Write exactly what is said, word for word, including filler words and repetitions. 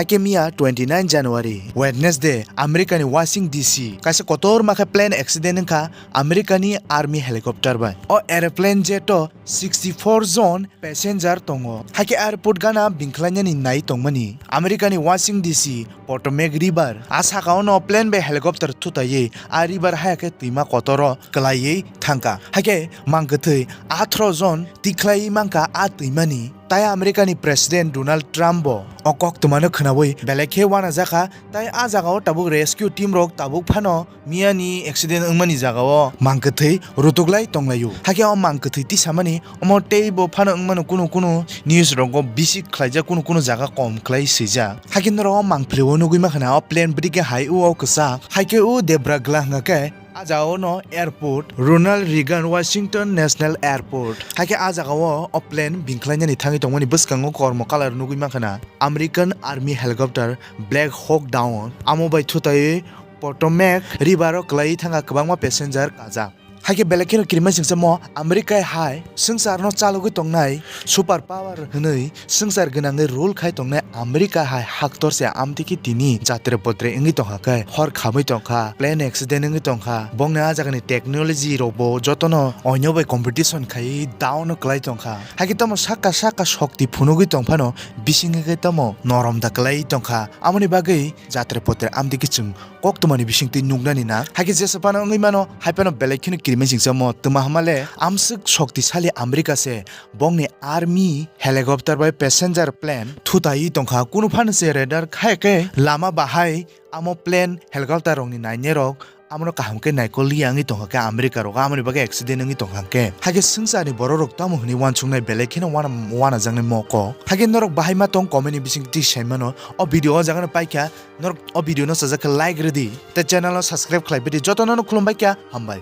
Hakhe miya twenty nine January Wednesday America ni Washington D C kaisa kotorma khe plane accident wngkha America ni army helicopter bai. O aeroplane jet o sixty four jon passenger tongo. Hakhe airport gana bingkhlainani nai tongmani America ni Washington D C Potomac River a saka ono plane bai helicopter thutaiwi a river haya khe twima kotoro kwlaiwi thangkha. Hakhe mangkwthwi athro jon tikhlaiwi mankha a twimani. Tai America ni President Donald Trump bo o koktwmano khwnawi belai khe wanajakha. Tai a jagao tabuk rescue team rok tabuk phano miyani accident wngmani jagao mangkwthwi rutuklai tonglaio. Hakhe o mangkwthwi tisamani omo teibo phano wngmano kunu kunu news rogo bisi khlaijak, kunu kunu jaga kom khlai swijak. Hakhe norok o mangphlio nugwi mankha na o plane bwdikhe hai o kwchak. Hakhe o debra gwla hwnkha khe a jagao no airport, Ronald Reagan Washington National Airport. Hakhe a jagao o plane bingkhlainani thangwi tongmani bwskango kormo colour nugwi mankha na American Army helicopter Black Hawk Down. Amo bai thutaiwi Potomac River o kwlaiwi thangkha kwbangma passenger kajak. Hakhe belai kheno kirimai singsa mo America hai swngcharno chalogwi tongnai super power hwnwi swngchar gwnangwi rule khai tongnai America hai haktor se amtwi khe tini jatre potre wngwi tongkha khe hor khamwi tongkha, plane accident wngwi tongkha, bongni a jagani technology rokbo jotono oinw bai competition khaiwi down kwlai tongkha. Hakhe tamo saka saka shokti phunugwi tongphano bisingwi khe tamo norom da kwlai tongkha. Amoni bagwi jatre potre amtwi khe chwng koktwmani bisingtwi nuknani na. Hakhe jesa phano wngwi mano, hai phano belai kheno kirimai singsa mo twma hamale amswk shoktisali America se bongni army helicopter bai passenger plane thutaiwi tongkha. Kunu phano se radar khai khe lama bahai amo plane helicopter rokni nainai rok amono kaham khe naikol liya wngwi tongkha khe America rok amoni bagwi accident wngwi tongkha khe. Hakhe swngcharni borok rok tamo hwnwi uansuknai belai kheno wana, wanajaknai moko. Hakhe norok bahai ma tong comment ni bisingtwi sai mano. O video o jaga no paikha, norok o video no sajak khe like rwdi tei channel no subscribe khlai bidi. Jotono no khulumbai kha, hambai.